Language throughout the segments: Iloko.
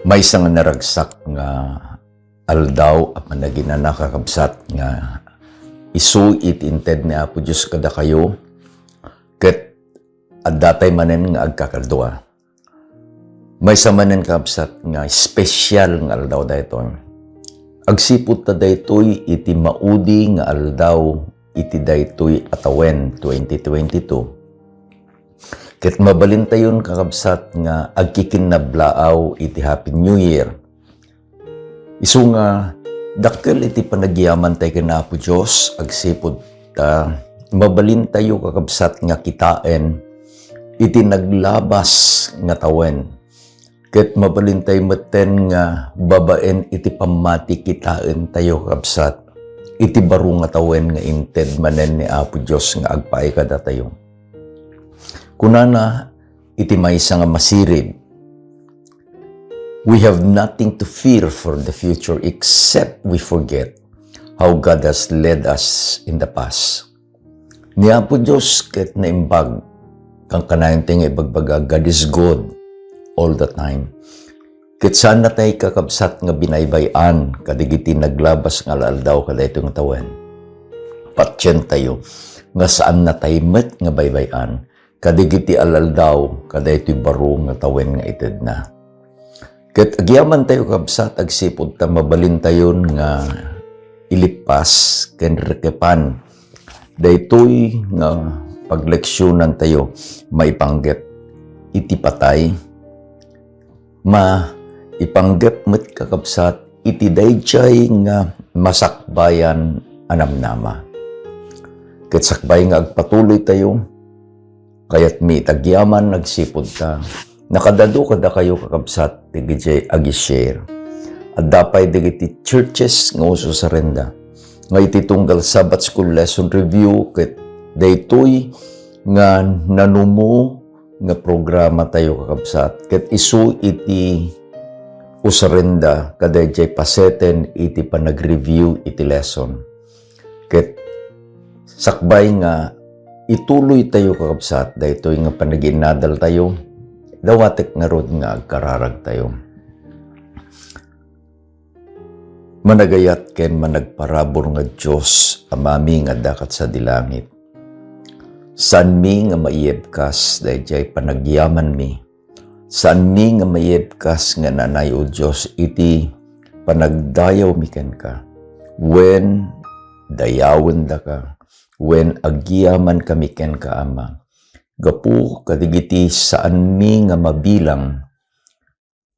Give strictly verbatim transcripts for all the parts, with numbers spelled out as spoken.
Maysa nga naragsak nga aldaw a panaginana, kakabsat, nga isu iti inted ni Apo Dios kadakayo, ket adda tay manen nga agkakadua. Maysa manen, kakabsat, nga espesyal nga aldaw daytoy. Agsipud ta daytoy iti maudi nga aldaw iti daytoy a tawen, twenty twenty-two. Ket mabalintayon, kakabsat, nga agkikinnablaaw iti Happy New Year. Isu nga dakkel iti panagyamantay ken Apo Dios, agsipud ta mabalintayo, kakabsat, nga kitaen iti naglabas nga tawen. Ket mabalintay metten nga babaen iti pammati kitaentayo, kakabsat, iti baro nga tawen nga inted manen ni Apo Dios nga agpaay kadatayo. Kunana iti maysa nga masirib, "We have nothing to fear for the future except we forget how God has led us in the past." Ni Apo Dios ket naimbag. Kankanayon ti nga ibagbaga, God is good all the time. Ket saan natay, kakabsat, nga binaybay-an kadagiti naglabas nga aldaw kadaytoy nga tawen. Patientayo nga saan natay met nga baybay-an kadagiti al-aldaw kadaytoy baro nga tawen nga itedna. Ket agyamantayo, kabsat, agsipud ta mabalintayon nga ilippas ken rekepan daytoy nga pagleksionantayo maipanggep iti patay, maipanggep met, kakabsat, iti daydiay nga masakbayan a namnama. Ket sakbay nga agpatuloytayo, kayatmi itagyaman agsipud ta nakadadu kadakayo, kakabsat, dagiti agi-share. Adda pay dagiti churches nga ususarenda nga iti tunggal Sabbath School Lesson Review ket daytoy nga nanumo nga programatayo, kakabsat, ket isu iti usarenda kadaydiay paseten iti panag-review iti lesson. Ket sakbay nga ituloytayo, kakabsat, daytoy nga panaginadaltayo, dawatek ngarud nga agkararagtayo. Managayat ken managparabur nga Dios, Amami nga adda ket sadi langit. Saanmi nga maiyebkas daydiay panagyamanmi. Saanmi nga maiyebkas nga nanay, O Dios, iti panagdayawmi kenka. Wen dayawendaka, wen agyamankami kenka, Ama. Gapu kadagiti saanmi nga mabilang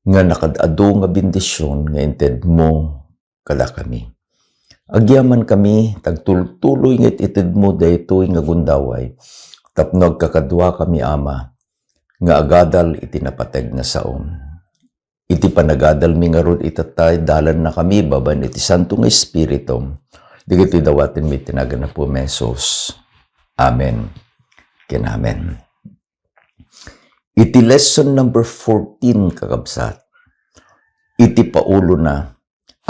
nga nakad-adu nga bendision nga intedmo kadakami. Agyamankami, tagtultuloy nga itedmo daytoy nga gundaway tapno agkakaduakami, Ama, nga agadal iti napateg nga sao. Iti panagadalmi ngarud itatta, idalannakami babaen iti Santo nga Espiritu. Dagitoy dawatenmi iti nagan ni Apo Jesus. Amen ken amen. Iti lesson number fourteen, kakabsat, iti paulona,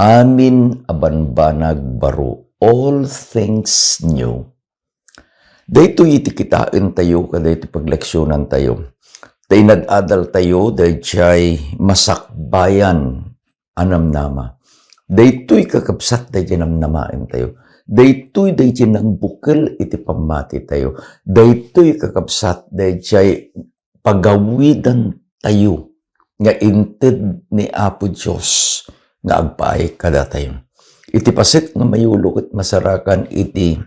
amin a bambanag baro, all things new. Daytoy iti kitaentayo kadaytoy pagleksionantayo. Ta inad-adaltayo daydiay masakbayan a namnama. Daytoy, kakabsat, daydiay namnamaentayo. Daytoy daydiay nagbukel iti pammatitayo. Daytoy, kakabsat, daydiay pagawidantayo nga inted ni Apo Dios nga agpaay kadatayo. Iti paset nga mayulo ket masarakan iti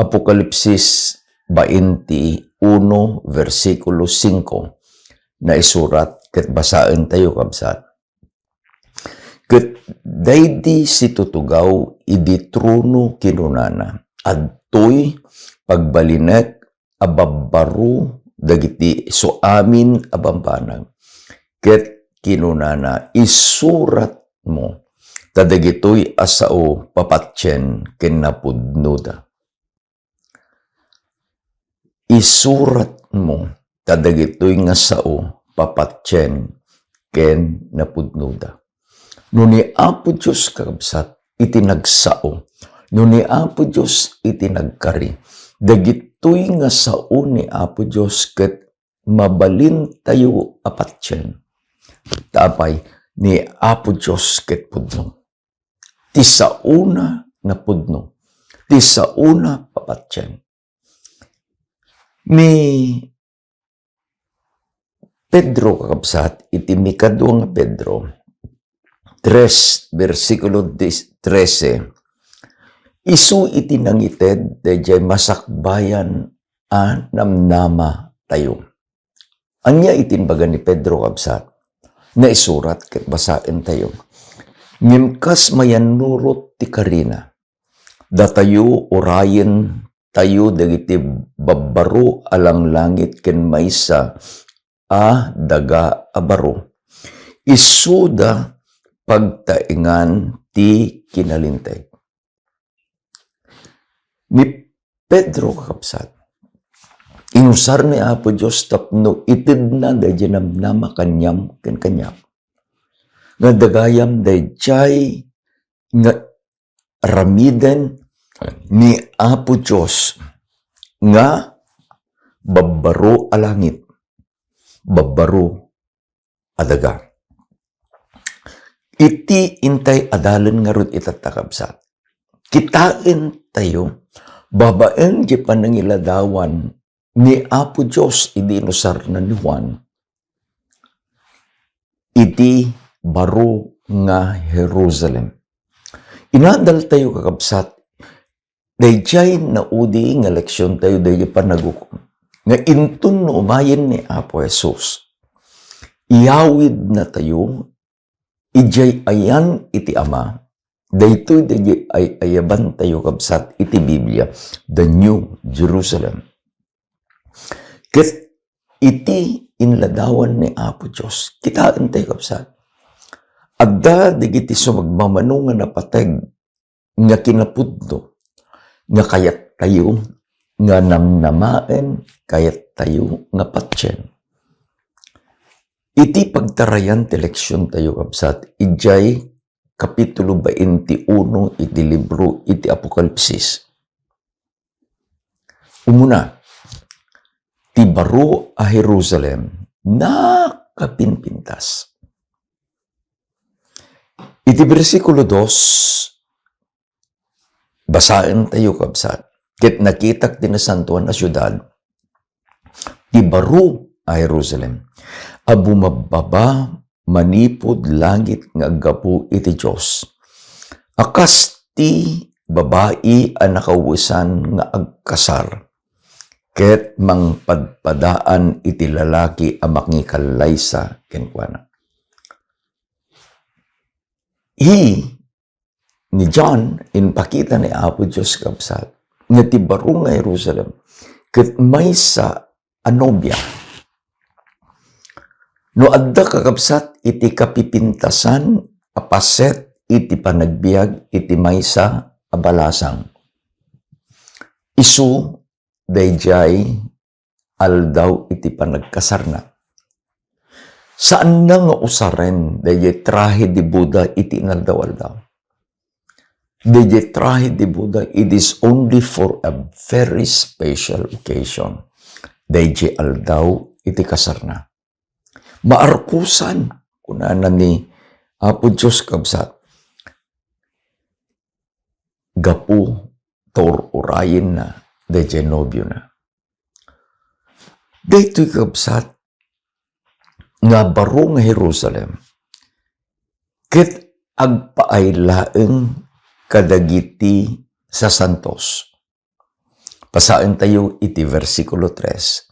Apokalipsis bainte uno, bersikulo singko, naisurat ket basaentayo, kabsat. Ket daydi situtugaw idi trono kinunana, "Adtoy pagbalinek a babbaro dagiti isu amin a bambanag." Ket kinunana, "Isuratmo, ta dagitoy a sao papatien ken napudnoda." Isuratmo, ta dagitoy nga sao papatien ken napudnoda. No ni Apo Dios, kakabsat, iti nagsao, no ni Apo Dios iti nagkari, dagitoy nga sao ni Apo Dios ket mabalintayo a patien. Ta apay, ni Apo Dios ket pudno. Ti saona napudno. Ti saona papatien. Ni Pedro, kakabsat, iti mikadua nga Pedro, tres, bersikulo dis-, trese, isu iti nangited daydiay masakbayan a namnama tayo. Ania iti imbaga ni Pedro, kabsat? Naisurat ket basaen tayo. Ngem kas mayannurot ti karina, datayo urayen tayo dagiti babbaro a langlangit ken maysa a daga a baro. Isuda pagtaengan ti kinalinteg. Ni Pedro, kakabsat, inusar ni Apo Dios tapno itedna daydiay namnama kaniam ken kaniak. Nga dagayam daydiay nga ramiden ni Apo Dios nga babbaro a langit, babbaro a daga. Iti intay adalen ngarud itatta, kabsat, kitaen tayo babaen di panangiladawan ni Apo Dios idi inusarna ni Juan iti baro nga Jerusalem. Inadal tayo, kakabsat, daydiay naudi nga leksion tayo daydiay panagukom nga inton no umayen ni Apo Jesus, iyawidna tayo idiay ayan iti Ama. Daytoy daydiay ay-ayaban tayo, kabsat, iti Biblia, the New Jerusalem. Ket iti inladawan ni Apo Dios, kitaen tayo, kabsat, adda dagiti sumagmamano nga napateg nga kinapudno, nga kayat tayo nga namnamaen, kayat tayo nga patien. Iti pagtarayan ti leksion tayo, kabsat, idiay kapitulo baintiuno iti libro iti Apokalipsis. Umuna, ti baro a Jerusalem nakapinpintas. Iti bersikulo dos, basaen tayo, kabsat, "Ket nakitak ti nasantoan a siudad, ti baro a Jerusalem, a bumabbaba manipud langit nga aggapu iti Dios, a kas ti babai a nakawesan nga agkasar, ket mangpadpadaan iti lalaki a mangikallaysa kenkuana." Hi, ni John, impakita ni Apo Dios, kabsat, nga ti baro nga Jerusalem ket maysa a nobia. No adda, kakabsat, iti kapipintasan a paset iti panagbiag iti maysa a balasang, isu daydiay aldaw iti panagkasarna. Saanna nga usaren daydiay trahe de boda iti inaldaw-aldaw. Daydiay trahe de boda, it is only for a very special occasion. Daydiay aldaw iti kasarna. Maarkusan, kunana ni Apo Dios, kabsat, gapu ta ur-urayenna daydiay nobiona. Daytoy, kabsat, nga baro nga Jerusalem ket agpaay laeng kadagiti sasantos. Basaen tayo iti bersikulo tres.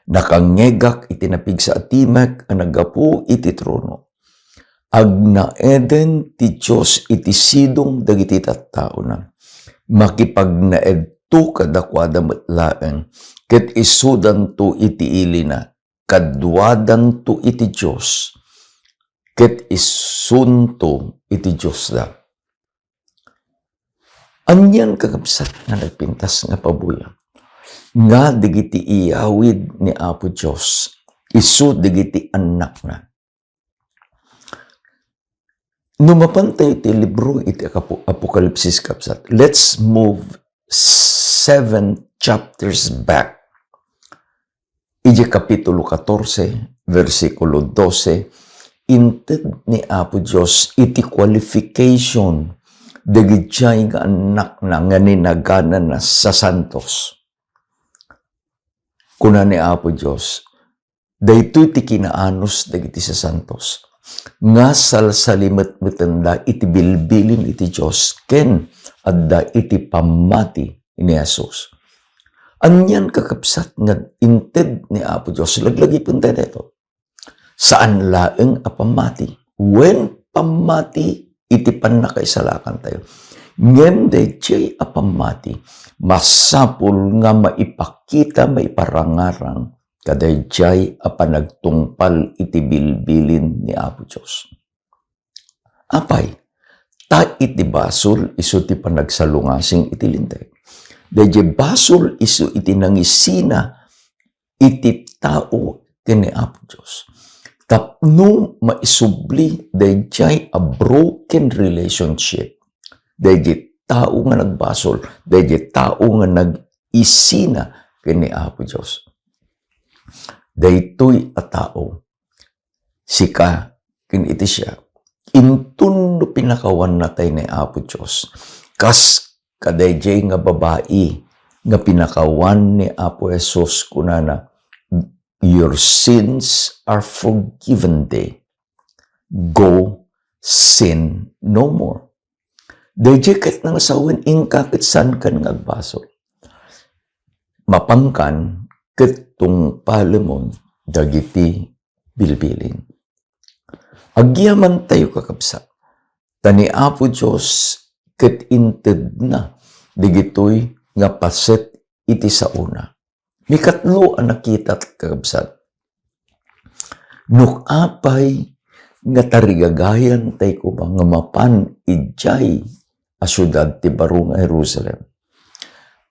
"Nakangngegak iti napigsa a timek a naggapu iti trono. Agnaeden ti Dios iti sidong dagiti tattaona. Makipagnaedto kadakuada met laeng, ket isudanto iti ilina. Kaduadanto iti Dios, ket isunto iti Diosda." Anian, kakabsat, nga nagpintas nga pabuya? Nga dagiti iyawid ni Apo Dios, isu dagiti annakna. No mapan tayo iti libro iti Apo-, Apokalipsis, kabsat, let's move seven chapters back. Iti kapitulo katorse, bersikulo dose, inted ni Apo Dios iti qualification dagiti nga annakna nga ninaganana sasantos. Kuna ni Apo Dios, daytoy ti kinaanus dagiti sasantos, nga salsalimetmetenda iti bilbilin iti Dios ken adda iti pammati ni Jesus. Anian, kakabsat, nga inted ni Apo Dios, laglagipentayo daytoy. Saan laeng a pammati. Wen, pammati iti pannakaisalakantayo. Ngem daydiay a pammati, masapul nga maipakita, maiparangarang kadaydiay a panagtungpal iti bilbilin ni Apo Dios. Apay, ta iti basol isu ti panagsalungasing iti Linteg. Daydiay basol isu iti nangisina iti tao ken ni Apo Dios. Tapno maisubli daydiay a broken relationship, daydiay tao nga nagbasol, daydiay tao nga nag-isina ken ni Apo Dios. Daytoy a tao, sika ken iti siak, inton no pinakawanna tay ni Apo Dios, kas kadaydiay nga babai nga pinakawan ni Apo Jesus, kunana, "Your sins are forgiven thee. Go, sin no more." Daydiay ket nga sawen, inka ket saankan nga agbasol. Mapankan ket tungpalemon dagiti bilbilin. Agyamantayo, kakabsat, ta ni Apo Dios ket intedna dagitoy nga paset iti saona. Mikatlo a nakitak, kakabsat, no apay nga tarigagayan tay koma nga mapan idiay a siudad ti baro nga Jerusalem,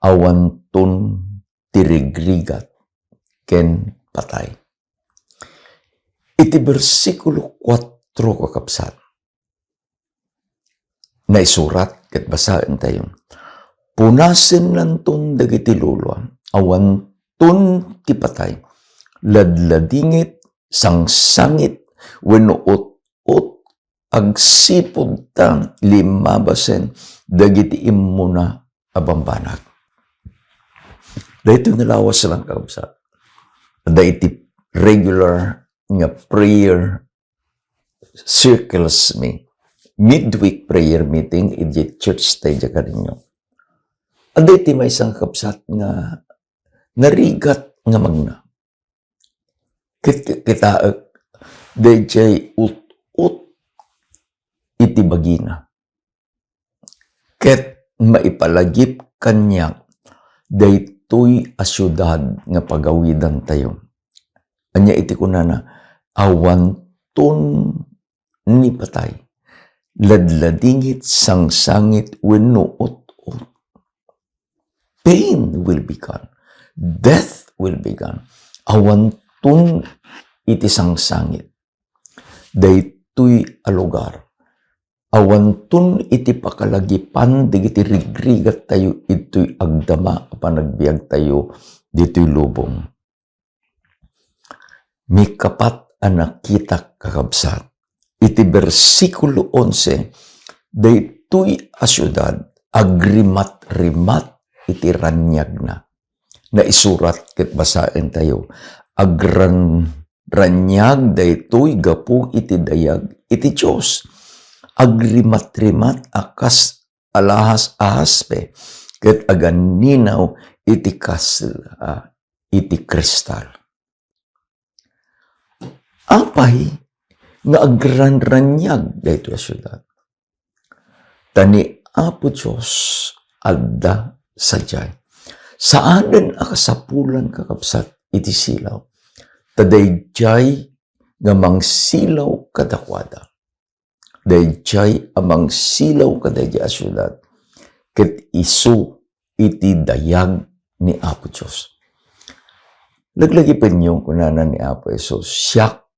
awanton ti rigrigat ken patay. Iti bersikulo kuatro, kakabsat, naisurat ket basaentayo, "Punasennanton dagiti lulua, awanton ti patay, ladladingit, sangsangit, wenno ut-ot, agsipud ta limabasen dagiti immuna a bambanag." Daytoy nga lawas lang, kakabsat. Adda iti regular nga prayer circles mi, midweek prayer meeting iti church tayo diay Carino. Adda iti maysa nga kabsat nga narigat nga magna. Kit-, kitaek, daydiay ut-ot iti bagina. Ket maipalagip kaniak daytoy a siudad nga pagawidantayo. Ania iti kunana? Awanton ni patay, ladladingit, sangsangit, wenno ut-ot. Pain will be gone. Death will be gone. Awanton iti sangsangit daytoy a lugar. Awanton iti pakalagipan dagiti rigrigattayo itoy agdama a panagbiagtayo ditoy lubong. Mikapat a nakitak, kakabsat, iti bersikulo onse, daytoy a siudad agrimatrimat iti raniagna. Naisurat ket basaentayo, "Agran-, raniag daytoy gapu iti dayag iti Dios. Agrimatrimat a kas alahas a haspe, ket aganninaw iti kas-, a, iti kristal." Apay nga agranraniag daytoy a siudad? Ta ni Apo Dios adda sadiay. Saanen a kasapulan, kakabsat, iti silaw. Ta daydiay nga mangsilaw kadakuada. Daydiay a mangsilaw kadaydiay a siudad, ket isu iti dayag ni Apo Dios. Laglagipenyo, kunana ni Apo Jesus, "Siak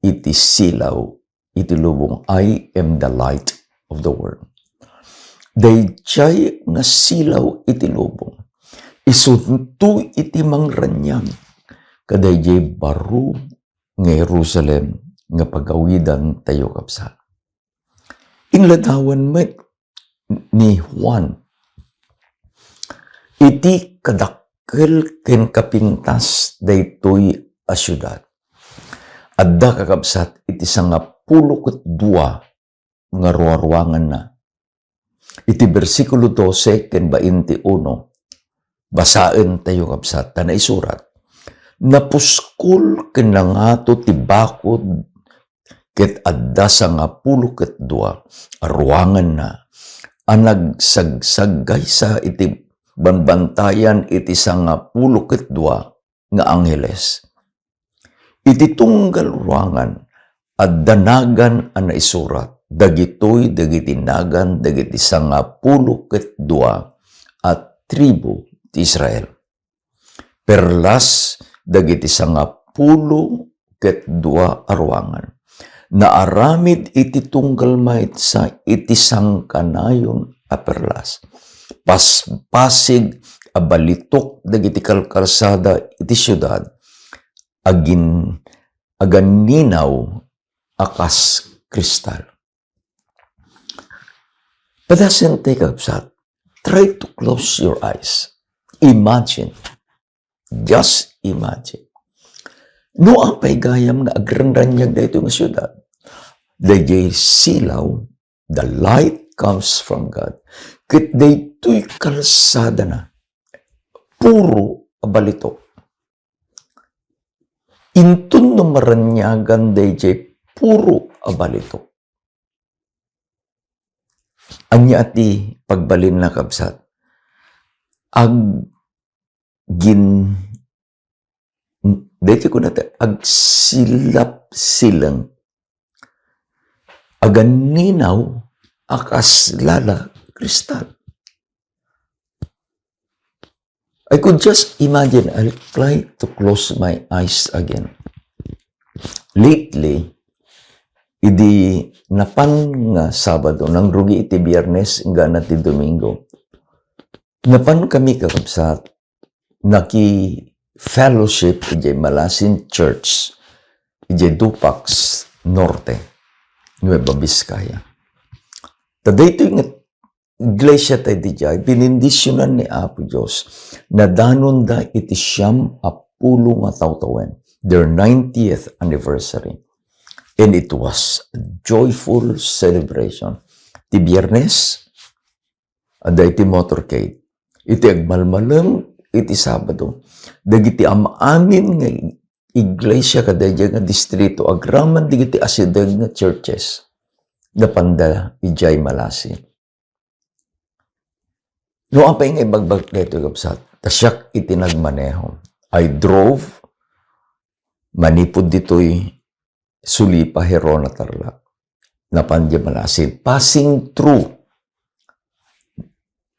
iti silaw iti lubong. I am the light of the world." Daydiay nga silaw iti lubong, isunto iti mangraniag kadaydiay baro nga Jerusalem nga pagawidantayo, kabsat. Inladawan met ni Juan iti kadakkel ken kapintas daytoy a siudad. Adda, kakabsat, iti sangapulo ket dua nga ruaruanganna. Iti bersikulo dose ken bainte uno, basaentayo, kabsat, ta naisurat, "Napuskol ken nangato ti bakud, ket adda sangapulo ket dua a ruanganna a nagsagsaggaysa iti banbantayan iti sangapulo ket dua nga angheles." Iti tunggal ruangan, adda nagan a naisurat. Dagitoy dagiti nagan dagiti sangapulo ket dua a tribu ti Israel. Perlas dagiti sangapulo ket dua a ruangan. Naaramid iti tunggal maysa iti sangkanayon a perlas. Paspasig a balitok dagiti kalkalsada iti siudad, agin-, aganninaw a kas kristal. Padasen ti, kabsat, try to close your eyes. Imagine. Just imagine. No apay gayam nga agranraniag daytoy nga siudad, daydiay silaw, the light comes from God. Ket daytoy kalsadana, puro a balitok. Inton no maraniagan daydiay puro a balitok, ania ti pagbalinna, kabsat? Ag-, gin-, daytoy kunata, agsilapsileng. Aganninaw a kas lala kristal. I could just imagine, I'll try to close my eyes again. Lately, idi napan nga Sabado, nangrugi iti Biyernes, inggana ti Domingo. Napan kami, kakabsat, naki-fellowship idiay Malasin Church, idiay Dupax Norte, Nueva Vizcaya. Ta daytoy nga iglesia tayo didiay, binindisionan ni Apo Dios. Nadanonda iti siam a pulo nga tawtawen, their ninetieth anniversary. And it was a joyful celebration. Ti Biyernes, adda iti motorcade. Iti agmalmalem iti Sabado, dagiti am-amin nga iglesia kadaydiay nga distrito, agraman dagiti asideg nga churches, napanda idiay Malasin. No apay nga ibagbag daytoy, kabsat, ta siak iti nagmaneho. I drove manipud ditoy Sulipa, Gerona, Tarlac. Napan diay Malasin. Passing through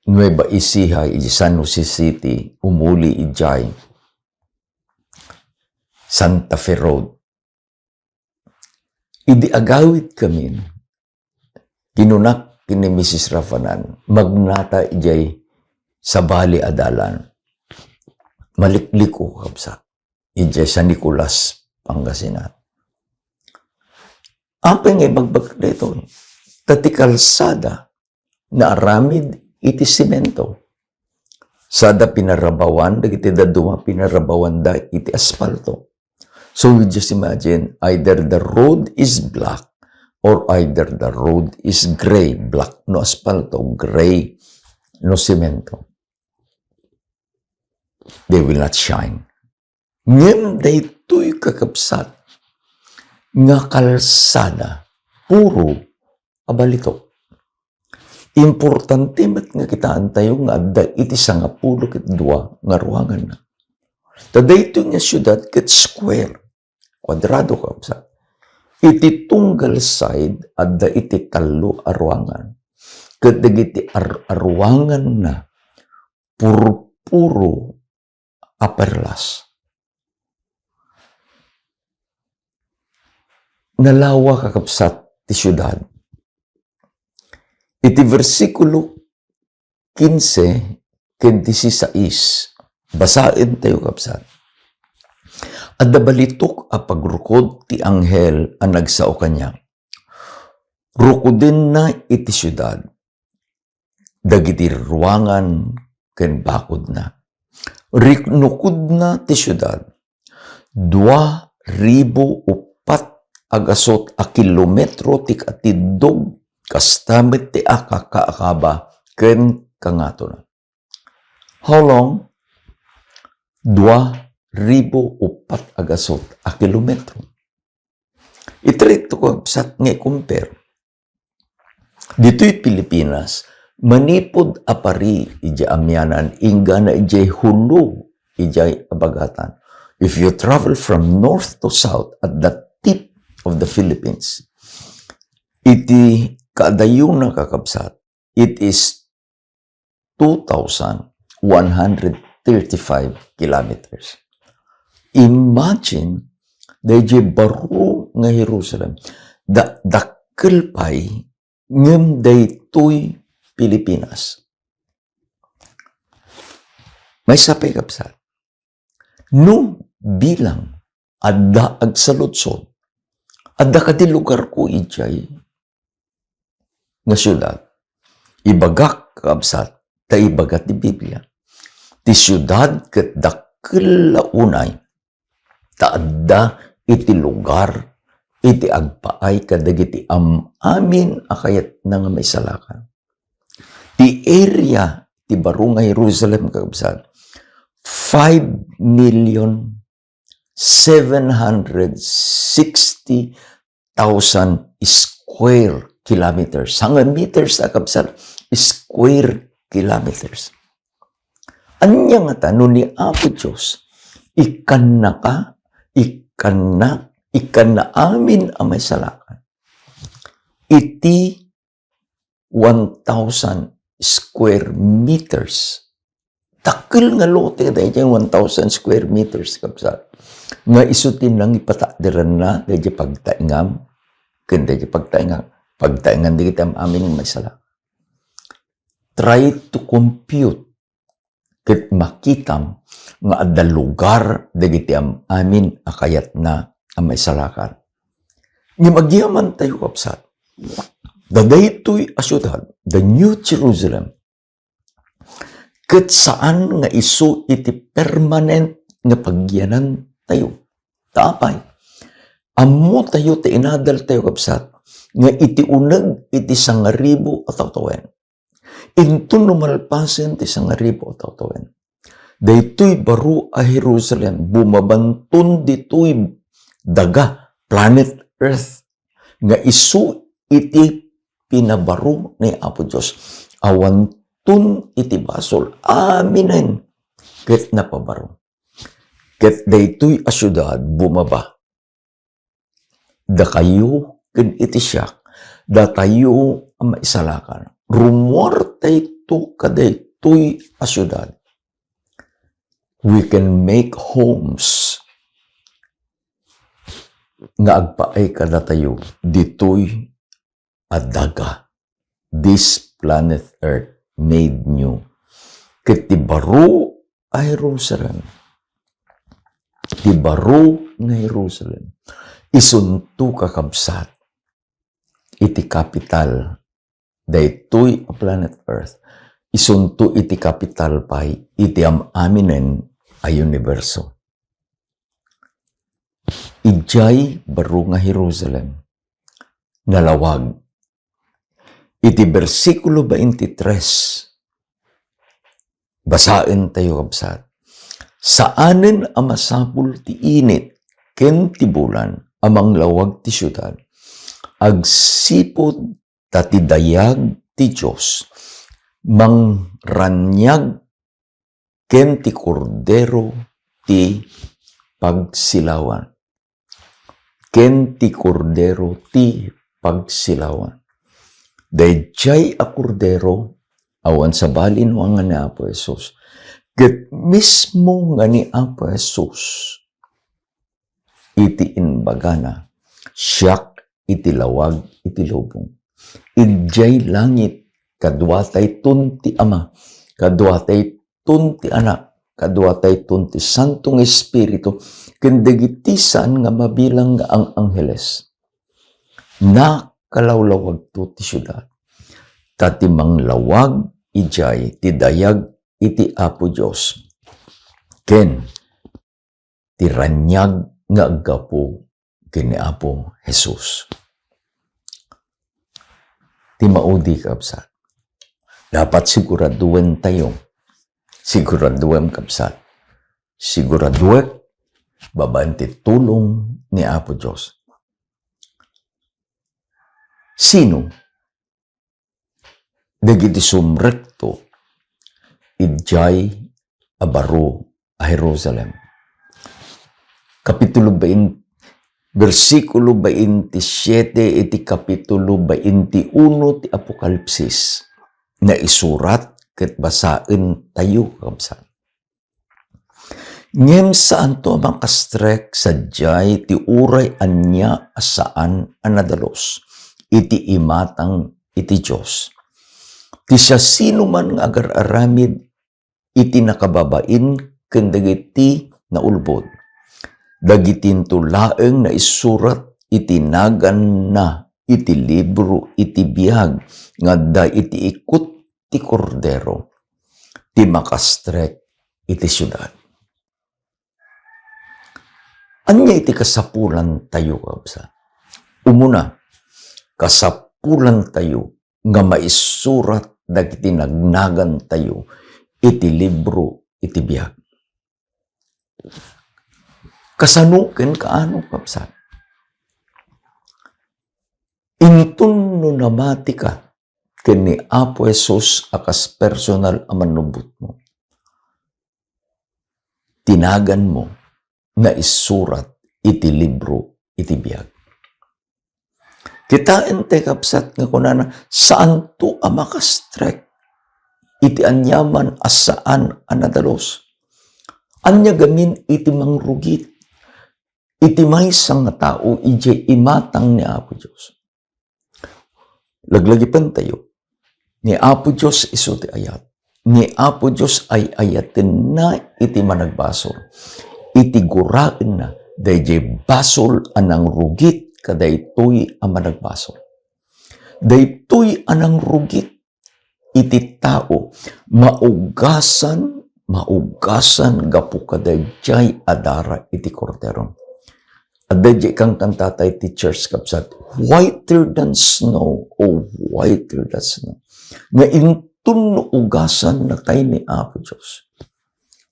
Nueva Ecija, iti San Jose City, umuli idiay Santa Fe Road. Idi agawid kami, kinunak ken ni Misis Rafanan, magnata idiay sabali a dalan. Malikliko, kabsat, idiay San Nicolas, Pangasinan. Apay nga ibagbag daytoy? Ta ti kalsada, naaramid iti semento. Sada pinarabawan, dagiti dadduma pinarabawanda iti aspalto. So we just imagine, either the road is black or either the road is gray. Black no aspalto, gray no semento. They will not shine. Ngem daytoy, kakabsat, nga kalsada, puro a balitok. Importante met nga kitaentayo nga adda iti sangapulo ket dua nga ruanganna. Ta daytoy nga siudad ket square, kuadrado, kabsat. Iti tunggal side, adda iti tallo a ruangan. Ket dagiti ar-, a ruanganna, purpuro a perlas. Nalawa, kakabsat, ti siudad. Iti bersikulo kinse ken disisais, basaentayo, kabsat. Adda balitok a pagrukod ti anghel a nagsao kaniak. Rukodenna iti siudad, dagiti ruangan ken bakodna. Rinukodna ti siudad. Dua ribu uppat a gasut a kilometro ti katiddog, kasta met ti akakaakaba ken kangatona. How long? Dua ribu uppat a gasut a kilometro. Itrekto, kabsat, nga i-compare. Ditoy Pilipinas, manipud a pari idiay amianan, inggana idiay hulo idiay abagatan. If you travel from north to south at the tip of the Philippines, iti kaadayona, kakabsat, it is two thousand one hundred thirty-five kilometers. Imagine, daydiay baro nga Jerusalem, da-, dakkel pay ngem daytoy Pilipinas. Maysa pay, kabsat. No bilang adda agsaludsod, adda kadi lugarko idiay nga siudad? Ibagak, kabsat, ta ibaga ti Biblia, ti siudad ket dakkel la unay, ta adda iti lugar iti agpaay kadagiti am-amin a kayatna nga maisalakan. Ti area ti baro nga Jerusalem, kakabsat, five million seven hundred sixty thousand square kilometers. Saan nga meters, kakabsat? Square kilometers. Ania ngata no ni Apo Dios ikkannaka, ikkannak, ikkanna amin a maisalakan iti one thousand square meters. Dakkel nga lote daydiay one thousand square meters, kabsat. Nga isu ti nangipatakderanna daydiay pagtaengam ken daydiay pagtaengan, pagtaengan dagiti am-amin nga maisalakan. Try to compute ket makitam nga adda lugar dagiti am-amin a kayatna a maisalakan. Ngem agyamantayo, kabsat, da daytoy a siudad, the New Jerusalem, ket saan nga isu iti permanent nga pagyanantayo. Ta apay, ammotayo ti inadaltayo, kabsat, nga iti uneg iti sangaribu a tawtawen, inton no malpasen ti sangaribu a tawtawen, daytoy baro a Jerusalem bumabanton ditoy daga, planet Earth, nga isu iti pinabaro ni Apo Dios. Awanton iti basol, aminen ket napabaro. Ket daytoy a siudad bumaba. Dakayo ken iti siak, datayo a maisalakan, rumuartayto kadaytoy a siudad. We can make homes nga agpaay kadatayo ditoy a daga. This planet Earth made new. Ket ti baro a Jerusalem, ti baro nga Jerusalem, isunto, kakabsat, iti kapital daytoy a planet Earth, isunto iti kapital pay iti am-aminen a universo. Idiay baro nga Jerusalem, nalawag. Iti bersikulo twenty-three, basaentayo, kabsat. Saanen a masapul ti init ken ti bulan a manglawag ti siudad, agsipud ta ti dayag ti Dios mangraniag ken ti Kordero ti pagsilawan. Ken ti Kordero ti pagsilawan. Daydiay a Kordero, awan sabali no ania ni Apo Jesus. Ket mismo nga ni Apo Jesus, iti imbagana, "Siak iti lawag iti lubong." Idiay langit, kaduatayton ti Ama, kaduatayton ti Anak, kaduatayton ti Santo nga Espiritu ken dagiti saan nga mabilang nga ang-angheles. Nakalawlawagto ti siudad, ta ti manglawag idiay ti dayag iti Apo Dios, ken ti raniag nga aggapu ken ni Apo Jesus. Ti maudi, kabsat, dapat siguraduentayo, siguraduem, kabsat, siguraduek, babaen ti tulong ni Apo Dios. Sino dagiti sumrekto idiay a baro a Jerusalem? Kapitulo bain-, bersikulo baintisiete iti kapitulo baintiuno ti Apokalipsis, naisurat ket basaentayo, kabsat. Ngem saanto a makastrek sadiay ti uray ania a saan a nadalus iti imatang iti Dios. Ti siasinoman nga agar-aramid iti nakababain ken dagiti naulbod. Dagitinto laeng naisurat iti naganna iti libro iti biag nga adda iti ikut ti Kordero, ti makastrek iti siudad. Ania iti kasapulantayo, kabsat? Umuna, kasapulantayo nga maisurat dagiti nagnagantayo iti libro iti biag. Kasano ken kaano, kabsat? Inton no namatika ken ni Apo Jesus a kas personal a mannubotmo, ti naganmo naisurat iti libro iti biag. Kitaen tay, kabsat, nga kunana, saanto a makastrek iti aniaman a saan a nadalus. Ania gamin iti mangrugit iti maysa nga tao idiay imatang ni Apo Dios? Laglagipentayo, ni Apo Dios isu ti ayat. Ni Apo Dios ay-ayatenna iti managbasol, iti guraenna daydiay basol a nangrugit kadaytoy a managbasol. Daytoy a nangrugit iti tao, maugasan, maugasan gapu kadaydiay a dara iti Kordero. Adda diay kankantata iti church, kabsat, "Whiter than snow, oh, whiter than snow." Nga inton no ugasan natay ni Apo Dios,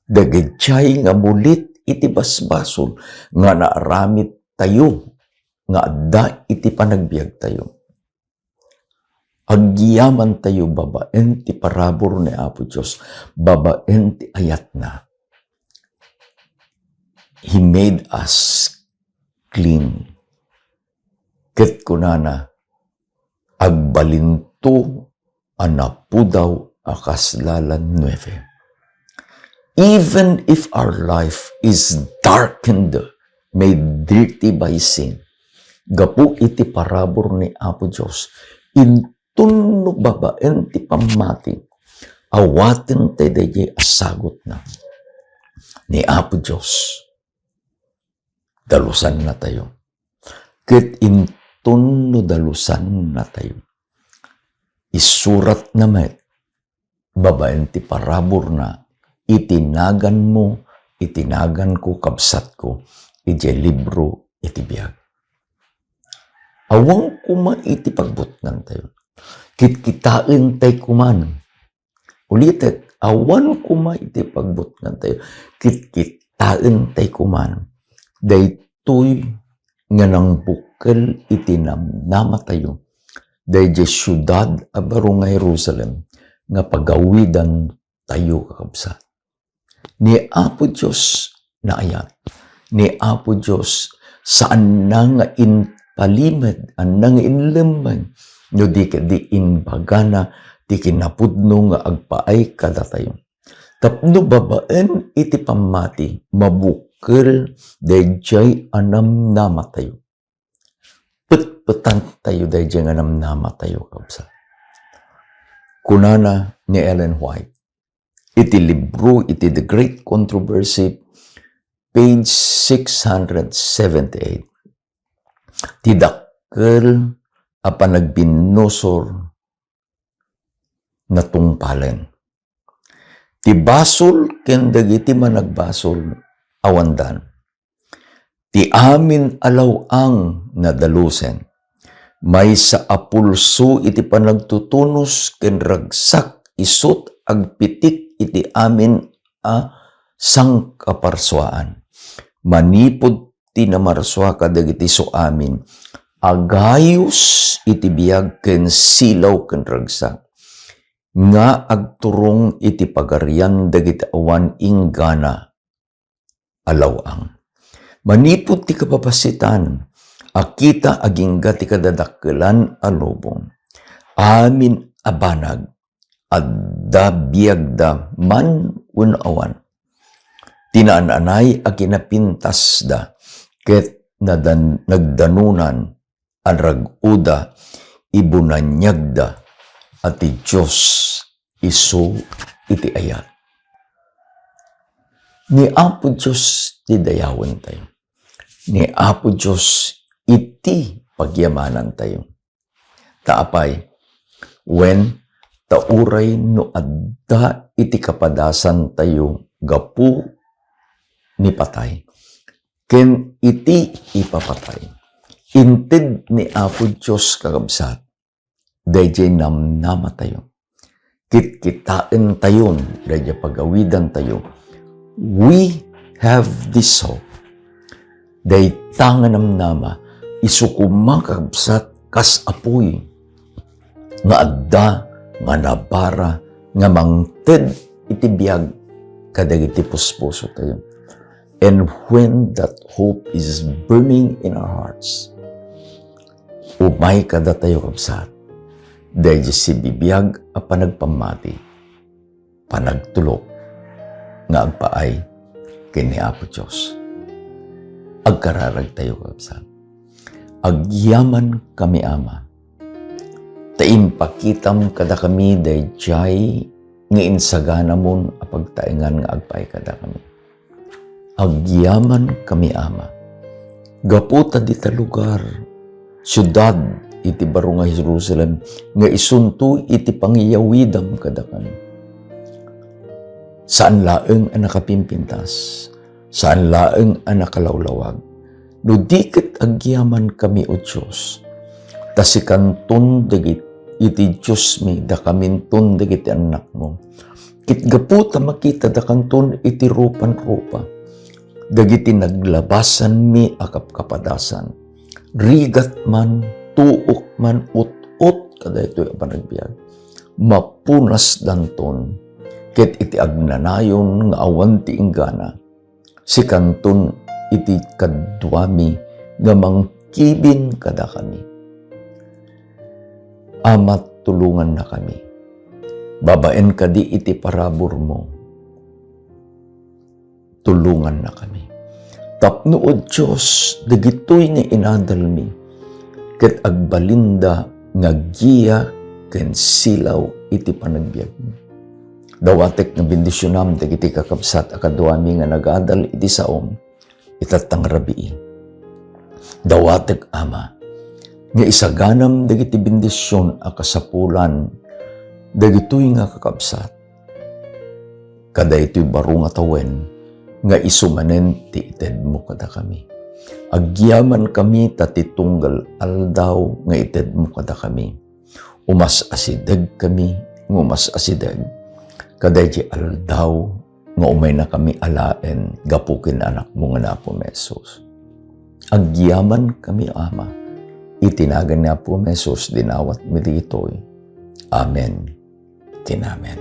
dagijay nga mulit iti basbasol nga naaramid tayo nga adda iti panagbiag tayo. Agyaman tayo babaen ti parabur ni Apo Dios, babaen ti ayatna. He made us clean. Ket kunana, "Agbalinto a napudaw a kas lalan nuebe." Even if our life is darkened, made dirty by sin, gapu iti parabur ni Apo Dios, inton no babaen ti pammati, awaten tay daydiay a sagutna. Ni Apo Dios, dalusanna tayo. Ket inton no dalusanna tayo, isuratna met babaen ti paraburna iti naganmo, iti naganko, kabsatko, idiay libro iti biag. Awan koma iti pagbutngantayo. Kitkitaentay koman. Ulitek, awan koma iti pagbutngantayo. Kitkitaentay koman daytoy nga nangbukkel iti namnamatayo, daydiay siudad a baro nga Jerusalem nga pagawidantayo, kakabsat. Ni Apo Dios naayat. Ni Apo Dios, saanna nga impalimed, anna nga inlemmeng, no di ketdi imbagana ti kinapudno nga agpaay kadatayo. Tapno babaen iti pammati, mabukkel daydiay a namnamatayo. Petpetantayo daydiay nga namnamatayo, kabsat. Kunana ni Ellen White, iti libro iti The Great Controversy, page six hundred seventy-eight. Ti dakkel a panagbinnusor natungpalen. Ti basol ken dagiti managbasol awandan. Ti amin a law-ang nadalusen. Maysa a pulso iti panagtutunos ken ragsak isut' agpitik iti amin a sangkaparsuaan. Manipud ti namarsua kadagiti suamin, agayus iti biag ken silaw ken ragsak, nga agturong iti pagarian dagiti awan inggana a law-ang. Manipud ti kababasitan a kita agingga ti kadadakkelan a lubong. Amin a banag, adda biagda man wenno awan. Ti naan-anay a kinapintasda ket nadan-, nagdanunan a rag-oda, ibunaniagda a ti Dios isu iti ayat. Ni Apo Dios ti dayawentayo. Ni Apo Dios iti pagyamanantayo. Ta apay, wen, ta uray no adda iti kapadasantayo gapu ni patay, ken iti ipapatay, inted ni Apo Dios, kakabsat, daydiay namnamatayo. Kitkitaentayon daydiay pagawidantayo. We have this hope. Dayta nga namnama, isu koma, kakabsat, kas apuy nga adda nga nabara nga mangted iti biag kadagiti puspusotayo. And when that hope is burning in our hearts, umay kadatayo, kabsat, daydi sibibiag a panagpammati, panagtulok nga agpaay ken ni Apo Dios. Agkararagtayo, kabsat. Agyamankami, Ama, ta impakitam kadakami daydiay nga insaganamon a pagtaengan nga agpaay kadakami. Agyamankami, Ama, gapu ta dita lugar, siudad iti baro nga Jerusalem, nga isunto iti pangiyawidam kadakami. Saan laeng a nakapimpintas, saan laeng a nakalawlawag. No di ket agyamankami, O Dios, ta sikanton dagit-, iti Diosmi, dakaminton dagiti annakmo. Ket gapu ta makitadakanton iti rupan-rupa dagiti naglabasanmi a kapkapadasan, rigat man, tuok man, ut-ot kadaytoy a panagbiag, mapunasdanton, ket iti agnanayon nga awan ti inggana, sikanton iti kaduami nga mangkibin kadakami. Ama, tulongannakami. Babaen kadi iti paraburmo, tulongannakami. Tapno, O Dios, dagitoy nga inadalmi, ket agbalinda nga gia ken silaw iti panagbiagmi. Dawatek nga bendisionam dagiti kakabsat a kaduami nga nagadal iti saom, itatta nga rabii. Dawatek, Ama, nga isaganam dagiti bendision a kasapulan dagitoy nga kakabsat kadaytoy baro nga tawen nga isu manen ti itedmo kadakami. Agyamankami ta ti tunggal aldaw nga itedmo kadakami. Umas-asidegkami nga umas-asideg kadaydi aldaw nga umaynakami alaen gapu ken Anakmo nga ni Apo Jesus. Agyamankami, Ama, iti nagan ni Apo Jesus dinawatmi dagitoy. Amen ken amen.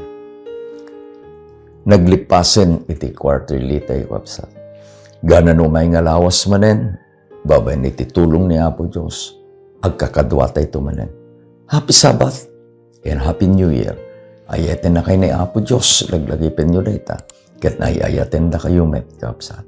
Naglipasen iti quarterly tayo, kabsat. Gana no may nga lawas manen, babaen iti tulong ni Apo Dios, agkakaduatayto manen. Happy Sabbath and Happy New Year. Ayatennakay ni Apo Dios, laglagipenyo dayta, ket ay-ayatendakayo met, kabsat.